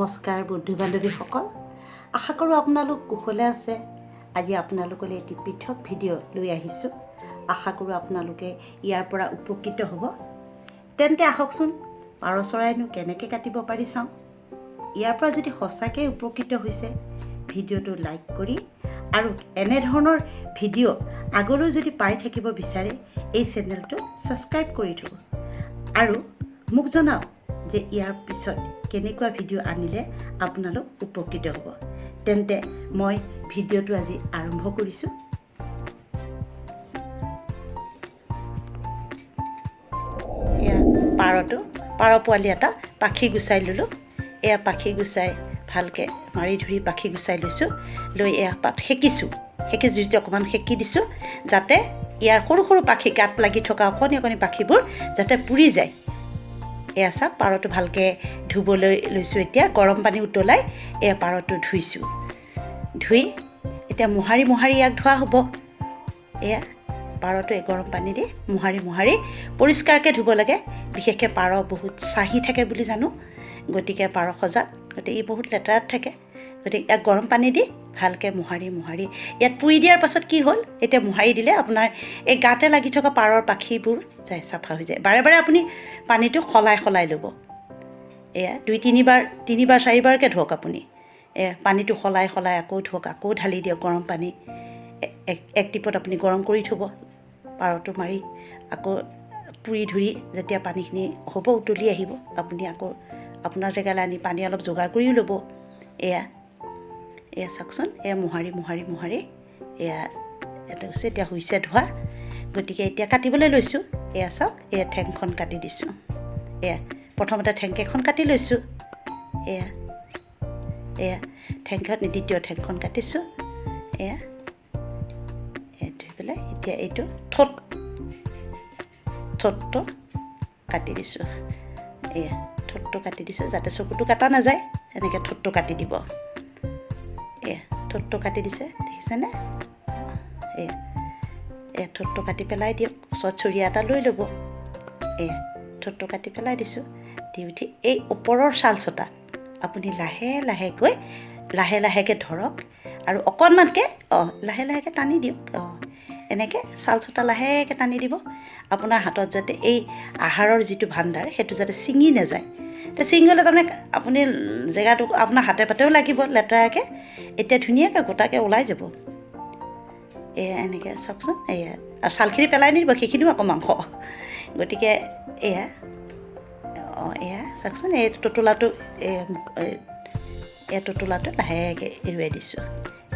নমস্কাৰ বন্ধু বান্ধৱীসকল, আশা কৰোঁ আপোনালোক কুশলে আছে। আজি আপোনালোকলৈ এটি পৃথক ভিডিঅ' লৈ আহিছোঁ। আশা কৰোঁ আপোনালোকে ইয়াৰ পৰা উপকৃত হ'ব। তেন্তে আহকচোন, পাৰ চৰাইনো কেনেকৈ কাটিব পাৰি চাওঁ। ইয়াৰ পৰা যদি সঁচাকৈ উপকৃত হৈছে, ভিডিঅ'টো লাইক কৰি আৰু এনেধৰণৰ ভিডিঅ' আগলৈ যদি পাই থাকিব বিচাৰে, এই চেনেলটো ছাবস্ক্ৰাইব কৰি থ'ব আৰু মোক জনাওক যে ইয়াৰ পিছত কেনেকুৱা ভিডিঅ' আনিলে আপোনালোক উপকৃত হ'ব। তেন্তে মই ভিডিঅ'টো আজি আৰম্ভ কৰিছোঁ। এয়া পাৰটো, পাৰ পোৱালি এটা পাখি গুচাই ল'লোঁ। এয়া পাখি গুচাই ভালকৈ মাৰি ধৰি পাখি গুচাই লৈছোঁ। লৈ এয়া পাত সেকিছোঁ, সেকি জুইত অকণমান সেকি দিছোঁ, যাতে ইয়াৰ সৰু সৰু পাখি গাত লাগি থকা অকণি অকণি পাখিবোৰ যাতে পুৰি যায়। এয়া চাওক, পাৰটো ভালকৈ ধুবলৈ লৈছোঁ। এতিয়া গৰম পানী উতলাই এয়া পাৰটো ধুইছোঁ। ধুই এতিয়া মোহাৰি মোহাৰি ইয়াক ধোৱা হ'ব। এয়া পাৰটো এই গৰম পানী দি মোহাৰি মোহাৰি পৰিষ্কাৰকৈ ধুব লাগে। বিশেষকৈ পাৰ বহুত চাহি থাকে বুলি জানো, গতিকে পাৰ সজাত, গতিকে ই বহুত লেতেৰাত থাকে। গতিকে ইয়াক গৰম পানী দি ভালকৈ মোহাৰি মোহাৰি ইয়াত পুৰি দিয়াৰ পাছত কি হ'ল, এতিয়া মোহাৰি দিলে আপোনাৰ এই গাতে লাগি থকা পাৰৰ পাখিবোৰ যায়, চাফা হৈ যায়। বাৰে বাৰে আপুনি পানীটো সলাই সলাই ল'ব। এয়া দুই তিনিবাৰ, তিনিবাৰ চাৰিবাৰকৈ ধুৱক আপুনি। এয়া পানীটো সলাই সলাই আকৌ ধুৱক, আকৌ ঢালি দিয়ক গৰম পানী। এক টিপত আপুনি গৰম কৰি থ'ব পাৰটো মাৰি, আকৌ পুৰি ধুৰি যেতিয়া পানীখিনি হ'ব, উতলি আহিব, আপুনি আকৌ আপোনাৰ জেগালৈ আনি পানী অলপ যোগাৰ কৰিও ল'ব। এয়া এয়া চাওকচোন, এয়া মোহাৰি মোহাৰি মোহাৰি এয়া এটা হৈছে, এতিয়া হৈছে ধোৱা। গতিকে এতিয়া কাটিবলৈ লৈছোঁ। এয়া চাওক, এয়া ঠেংখন কাটি দিছোঁ। এয়া প্ৰথমতে ঠেংকেইখন কাটি লৈছোঁ। এয়া এয়া ঠেংখন, দ্বিতীয় ঠেংখন কাটিছোঁ। এয়া এয়া ধুই পেলাই এতিয়া এইটো ঠোঁটটো কাটি দিছোঁ। এয়া ঠোঁটটো কাটি দিছোঁ, যাতে চকুটো কাটা নাযায়, এনেকৈ ঠোঁটটো কাটি দিব। এয়া ঠোঁটটো কাটি দিছে, দেখিছেনে? এয়া এয়া ঠোঁটটো কাটি পেলাই দিয়ক। ওচৰত চৰিয়া এটা লৈ ল'ব। এয়া ঠোঁটটো কাটি পেলাই দিছোঁ। দি উঠি এই ওপৰৰ ছাল চটা আপুনি লাহে লাহেকৈ, লাহে লাহেকৈ ধৰক আৰু অকণমানকৈ লাহে লাহেকৈ টানি দিয়ক। এনেকৈ ছাল চটা লাহেকৈ টানি দিব। আপোনাৰ হাতত যাতে এই আহাৰৰ যিটো ভাণ্ডাৰ, সেইটো যাতে ছিঙি নাযায়। এতিয়া ছিঙি গ'লে তাৰমানে আপুনি জেগাটো আপোনাৰ হাতে পাতেও লাগিব লেতেৰাকৈ। এতিয়া ধুনীয়াকৈ গোটাকৈ ওলাই যাব। এয়া এনেকৈ চাওকচোন। এয়া আৰু ছালখিনি পেলাই নিদিব, সেইখিনিও আকৌ মাংস। গতিকে এয়া এয়া চাওকচোন, এই টোতোলাটো, এই টোতোলাটো লাহেকৈ এৰুৱাই দিছোঁ।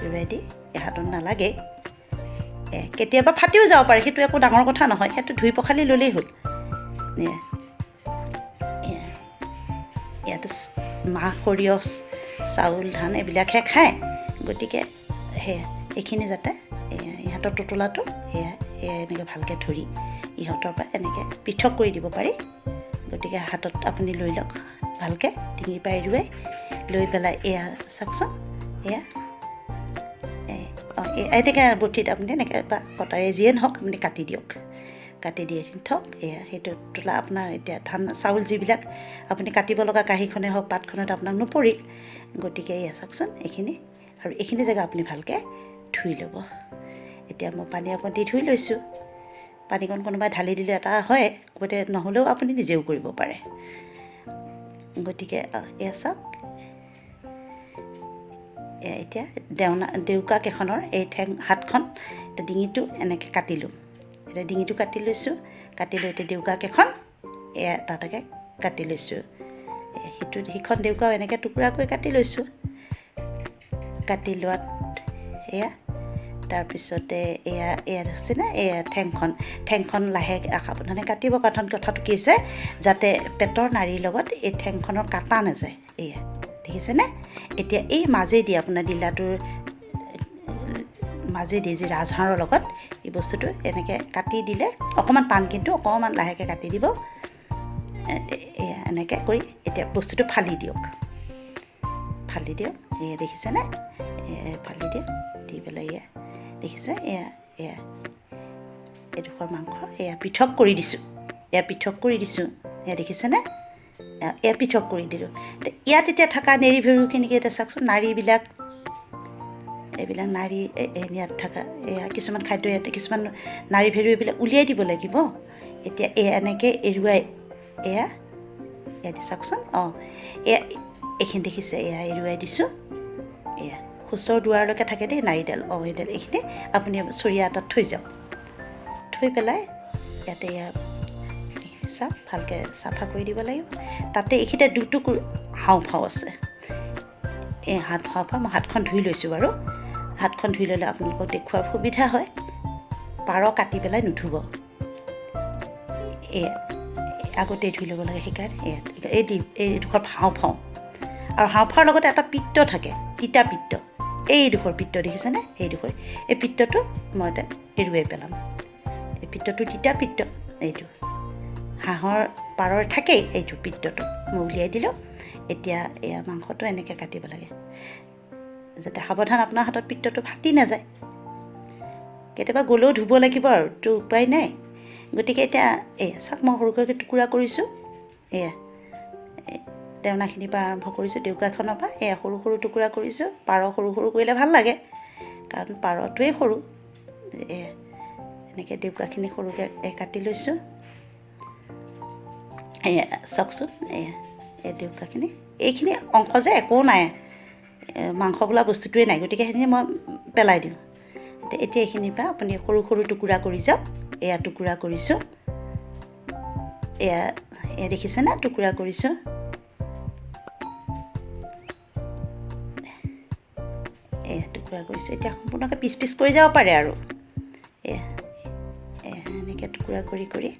এৰুৱাই দি এই হাতত নালাগে। কেতিয়াবা ফাটিও যাব পাৰে, সেইটো একো ডাঙৰ কথা নহয়, সেইটো ধুই পখালি ল'লেই হ'ল। এয়া এয়া ইয়াতে মাহ, সৰিয়হ, চাউল, ধান এইবিলাকহে খায়। গতিকে সেয়া এইখিনি যাতে এয়া ইহঁতৰ টোতোলাটো এয়া এয়া এনেকৈ ভালকৈ ধৰি ইহঁতৰ পৰা এনেকৈ পৃথক কৰি দিব পাৰি। গতিকে হাতত আপুনি লৈ লওক ভালকৈ, ডিঙিৰ পৰা এৰুৱাই লৈ পেলাই এয়া চাওকচোন। এয়া এনেকৈ বঠিত আপুনি এনেকৈ বা কটাৰীয়ে যিয়ে নহওক আপুনি কাটি দিয়ক। কাটি দি এইখিনি থওক। এয়া সেইটো তোলা আপোনাৰ এতিয়া ধান চাউল যিবিলাক আপুনি কাটিব লগা কাঁহীখনে হওক পাতখনত আপোনাক নপৰিল। গতিকে এয়া চাওকচোন এইখিনি আৰু এইখিনি জেগা আপুনি ভালকৈ ধুই ল'ব। এতিয়া মই পানী অকণ দি ধুই লৈছোঁ। পানীকণ কোনোবাই ঢালি দিলে এটা হয়, গতিকে নহ'লেও আপুনি নিজেও কৰিব পাৰে। গতিকে এয়া চাওক, এয়া এতিয়া দেওনা ডেউকা কেইখনৰ এই ঠেং হাতখন, এতিয়া ডিঙিটো এনেকৈ কাটি ল'ম। এতিয়া ডিঙিটো কাটি লৈছোঁ। কাটি লৈ এতিয়া ডেউকা কেইখন এয়া এটা এটাকৈ কাটি লৈছোঁ। সিটো সিখন ডেউকাও এনেকৈ টুকুৰাকৈ কাটি লৈছোঁ। কাটি লোৱাত এয়া তাৰপিছতে এয়া এয়া হৈছেনে, এয়া ঠেংখন, ঠেংখন লাহে সাৱধানে কাটিব। কাৰণ কথাটো কি হৈছে, যাতে পেটৰ নাড়ীৰ লগত এই ঠেংখনৰ কাটা নাযায়। এয়া দেখিছেনে? এতিয়া এই মাজেদি আপোনাৰ ডিলাটোৰ মাজেদি যি ৰাজহাড়ৰ লগত এই বস্তুটো এনেকৈ কাটি দিলে অকণমান টান, কিন্তু অকণমান লাহেকৈ কাটি দিব। এয়া এনেকৈ কৰি এতিয়া বস্তুটো ফালি দিয়ক, ফালি দিয়ক। এয়া দেখিছেনে? ফালি দিয়ক। দি পেলাই এয়া দেখিছে, এয়া এয়া এইডোখৰ মাংস এয়া পৃথক কৰি দিছোঁ, এয়া পৃথক কৰি দিছোঁ। এয়া দেখিছেনে? এয়া পৃথক কৰি দিলোঁ। ইয়াত এতিয়া থকা নেৰি ভেৰুখিনিকে এতিয়া চাওকচোন, নাড়ীবিলাক, এইবিলাক নাড়ী, ইয়াত থকা এয়া কিছুমান খাদ্য, ইয়াতে কিছুমান নাড়ী ভেৰু এইবিলাক উলিয়াই দিব লাগিব। এতিয়া এয়া এনেকৈ এৰুৱাই, এয়া ইয়াতে চাওকচোন, অঁ এয়া এইখিনি দেখিছে, এয়া এৰুৱাই দিছোঁ। এয়া খোচৰ দুৱাৰলৈকে থাকে দেই নাড়ীডাল। অঁ এইডাল এইখিনি আপুনি চৰিয়া এটাত থৈ যাওক, থৈ পেলাই ইয়াতে এয়া চাওক ভালকৈ চাফা কৰি দিব লাগিব। তাতে এইখিনিতে দুটুকুৰ হাওঁফাওঁ আছে, এই হাত হাওঁফাওঁ মই হাতখন ধুই লৈছোঁ বাৰু। হাতখন ধুই ল'লে আপোনালোকক দেখুওৱাৰ সুবিধা হয়। পাৰ কাটি পেলাই নুধুব, এয়া আগতেই ধুই ল'ব লাগে সেইকাৰণে। এয়া এইডোখৰ হাওঁফাওঁ, আৰু হাওঁফাওঁৰ লগতে এটা পিত্ত থাকে, তিতা পিত্ত। এইডোখৰ পিত্ত দেখিছেনে, সেইডোখৰ এই পিত্তটো মই এটা এৰুৱাই পেলাম। এই পিত্তটো তিতা পিত্ত, এইটো হাঁহৰ পাৰৰ থাকেই এইটো পিত্তটো, মই উলিয়াই দিলোঁ। এতিয়া এয়া মাংসটো এনেকৈ কাটিব লাগে, যাতে সাৱধান আপোনাৰ হাতত পিত্তটো ফাটি নাযায়। কেতিয়াবা গ'লেও ধুব লাগিব আৰু, তো উপায় নাই। গতিকে এতিয়া এয়া চাওক, মই সৰুকৈ টুকুৰা কৰিছোঁ। এয়া দেওনাখিনিৰ পৰা আৰম্ভ কৰিছোঁ, দেউকাখনৰ পৰা এয়া সৰু সৰু টুকুৰা কৰিছোঁ। পাৰ সৰু সৰু কৰিলে ভাল লাগে, কাৰণ পাৰটোৱেই সৰু। এয়া এনেকৈ দেউকাখিনি সৰুকৈ কাটি লৈছোঁ। এয়া চাওকচোন, এয়া এই দেউকাখিনি, এইখিনি অংশ যে একো নাই, মাংস বোলা বস্তুটোৱে নাই, গতিকে সেইখিনি মই পেলাই দিওঁ। এতিয়া এইখিনিৰ পৰা আপুনি সৰু সৰু টুকুৰা কৰি যাওক। এয়া টুকুৰা কৰিছোঁ, এয়া এয়া দেখিছেনে, টুকুৰা কৰিছোঁ। এয়া টুকুৰা কৰিছোঁ। এতিয়া সম্পূৰ্ণকৈ পিচ পিচ কৰি যাব পাৰে আৰু। এয়া এয়া এনেকৈ টুকুৰা কৰি কৰি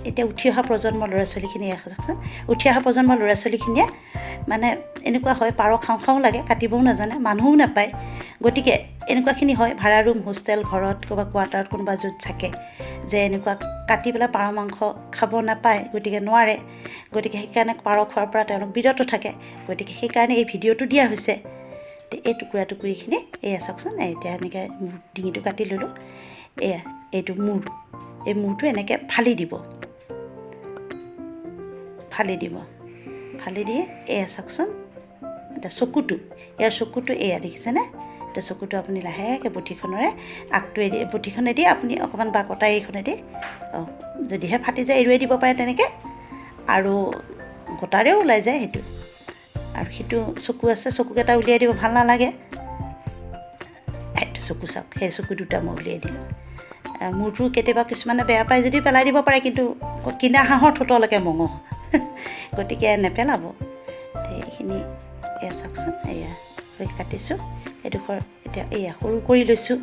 এতিয়া উঠি অহা প্ৰজন্মৰ ল'ৰা ছোৱালীখিনি, এয়া চাওকচোন, উঠি অহা প্ৰজন্মৰ ল'ৰা ছোৱালীখিনিয়ে মানে এনেকুৱা হয়, পাৰ খাওঁ খাওঁ লাগে, কাটিবও নাজানে, মানুহো নাপায়। গতিকে এনেকুৱাখিনি হয়, ভাড়া ৰুম, হোষ্টেল, ঘৰত ক'ৰবাত কোৱাৰ্টাৰত কোনোবা য'ত থাকে, যে এনেকুৱা কাটি পেলাই পাৰ মাংস খাব নাপায়, গতিকে নোৱাৰে। গতিকে সেইকাৰণে পাৰ খোৱাৰ পৰা তেওঁলোক বিৰত থাকে। গতিকে সেইকাৰণে এই ভিডিঅ'টো দিয়া হৈছে। এই টুকুৰা টুকুৰিখিনি এয়া চাওকচোন, এতিয়া এনেকৈ ডিঙিটো কাটি ল'লোঁ। এয়া এইটো মূৰ, এই মূৰটো এনেকৈ ফালি দিব, ফালি দিব, ফালি দিয়ে এয়া চাওকচোন। এতিয়া চকুটো, ইয়াৰ চকুটো এয়া দেখিছেনে। এতিয়া চকুটো আপুনি লাহেকৈ বঠিখনেৰে আগটোৱে বঠিখনেদি আপুনি অকণমান বা কটাৰীখনেদি, অঁ যদিহে ফাটি যায় এৰুৱাই দিব পাৰে তেনেকৈ, আৰু গোটাৰেও ওলাই যায় সেইটো। আৰু সিটো চকু আছে, চকুকেইটা উলিয়াই দিব, ভাল নালাগে। সেইটো চকু চাওক, সেই চকু দুটা মই উলিয়াই দিলোঁ। মূৰটো কেতিয়াবা কিছুমানে বেয়া পায় যদি পেলাই দিব পাৰে, কিন্তু কিনা হাঁহৰ ঠোঁটলৈকে মঙহ, গতিকে নেপেলাব। এইখিনি এয়া চাওকচোন, এয়া কাটিছোঁ এইডোখৰ। এতিয়া এয়া সৰু কৰি লৈছোঁ,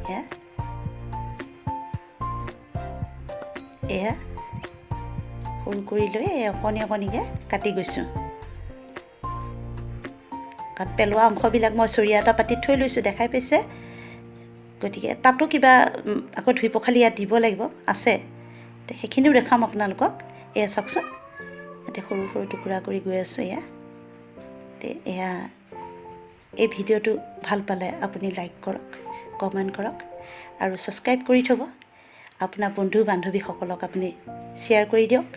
এয়া এয়া সৰু কৰি লৈ এই অকণি অকণিকৈ কাটি গৈছোঁ। কাৰণ পেলোৱা অংশবিলাক মই চৰিয়া এটা পাতি থৈ লৈছোঁ, দেখাই পাইছে। গতিকে তাতো কিবা আকৌ ধুই পখালি ইয়াত দিব লাগিব আছে, সেইখিনিও দেখাম আপোনালোকক। এয়া চাওকচোন, এতিয়া সৰু সৰু টুকুৰা কৰি গৈ আছোঁ। এয়া এয়া এই ভিডিঅ'টো ভাল পালে আপুনি লাইক কৰক, কমেণ্ট কৰক আৰু ছাবস্ক্ৰাইব কৰি থ'ব। আপোনাৰ বন্ধু বান্ধৱীসকলক আপুনি শ্বেয়াৰ কৰি দিয়ক।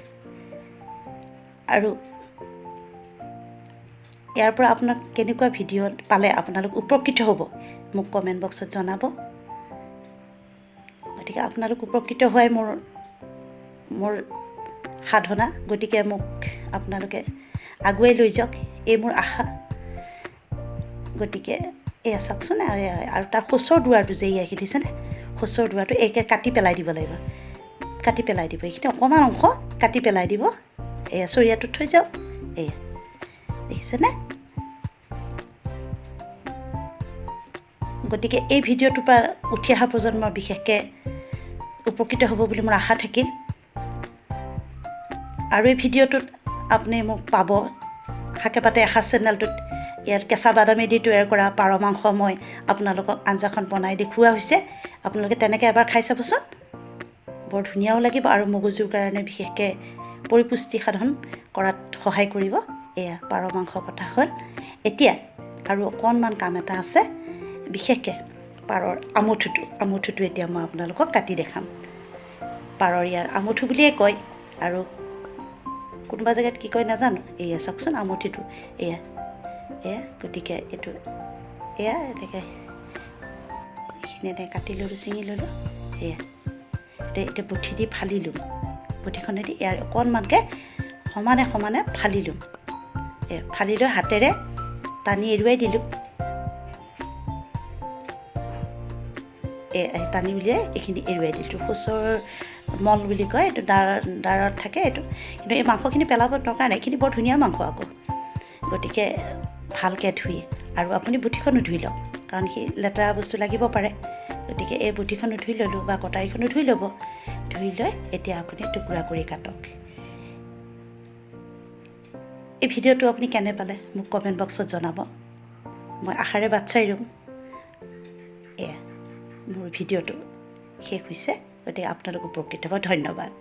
আৰু ইয়াৰ পৰা আপোনাক কেনেকুৱা ভিডিঅ' পালে আপোনালোক উপকৃত হ'ব মোক কমেণ্ট বক্সত জনাব। গতিকে আপোনালোক উপকৃত হোৱাই মোৰ সাধনা। গতিকে মোক আপোনালোকে আগুৱাই লৈ যাওক, এই মোৰ আশা। গতিকে এয়া চাওকচোন, আৰু তাৰ শৌচৰ দুৱাৰটো যে এয়া দেখিছেনে, শৌচৰ দুৱাৰটো এইকে কাটি পেলাই দিব লাগিব, কাটি পেলাই দিব, এইখিনি অকণমান অংশ কাটি পেলাই দিব। এয়া চৰিয়াটোত থৈ যাওক, এয়া দেখিছেনে। গতিকে এই ভিডিঅ'টোৰ পৰা উঠি অহা প্ৰজন্মৰ বিশেষকৈ উপকৃত হ'ব বুলি মোৰ আশা থাকিল। আৰু এই ভিডিঅ'টোত আপুনি মোক পাব শাকে পাতে এসাঁজ চেনেলটোত। ইয়াত কেঁচা বাদামেদি তৈয়াৰ কৰা পাৰ মাংস মই আপোনালোকক আঞ্জাখন বনাই দেখুওৱা হৈছে। আপোনালোকে তেনেকৈ এবাৰ খাই চাবচোন, বৰ ধুনীয়াও লাগিব আৰু মগজুৰ কাৰণে বিশেষকৈ পৰিপুষ্টি সাধন কৰাত সহায় কৰিব। এয়া পাৰ মাংস কথা হ'ল। এতিয়া আৰু অকণমান কাম এটা আছে, বিশেষকৈ পাৰৰ আমঠুটো এতিয়া মই আপোনালোকক কাটি দেখাম। পাৰৰ ইয়াৰ আমঠু বুলিয়ে কয়, আৰু কোনোবা জেগাত কি কয় নাজানো। এয়া চাওকচোন আমঠিটো, এয়া এয়া। গতিকে এইটো এয়া এনেকৈ এইখিনি এনেকৈ কাটি ল'লোঁ, ছিঙি ল'লোঁ। এয়া এতিয়া এতিয়া বঠি দি ফালি ল'ম, বঠিখনেদি ইয়াৰ অকণমানকৈ সমানে সমানে ফালি ল'ম। ফালি লৈ হাতেৰে টানি এৰুৱাই দিলোঁ। টানি উলিয়াই এইখিনি এৰুৱাই দিলোঁ। সুচৰ মল বুলি কয় এইটো, দাঁৰত থাকে এইটো। কিন্তু এই মাংসখিনি পেলাব দৰকাৰ নাই, এইখিনি বৰ ধুনীয়া মাংস আকৌ। গতিকে ভালকৈ ধুই, আৰু আপুনি বঠিখনো ধুই লওক, কাৰণ সি লেতেৰা বস্তু লাগিব পাৰে। গতিকে এই বঠিখনো ধুই ল'লোঁ বা কটাৰীখনো ধুই ল'ব। ধুই লৈ এতিয়া আপুনি টুকুৰা কৰি কাটক। এই ভিডিঅ'টো আপুনি কেনে পালে মোক কমেণ্ট বক্সত জনাব, মই আশাৰে বাট চাই ৰ'ম। এয়া মোৰ ভিডিঅ'টো শেষ হৈছে, গতিকে আপোনালোক উপকৃত হ'ব। ধন্যবাদ।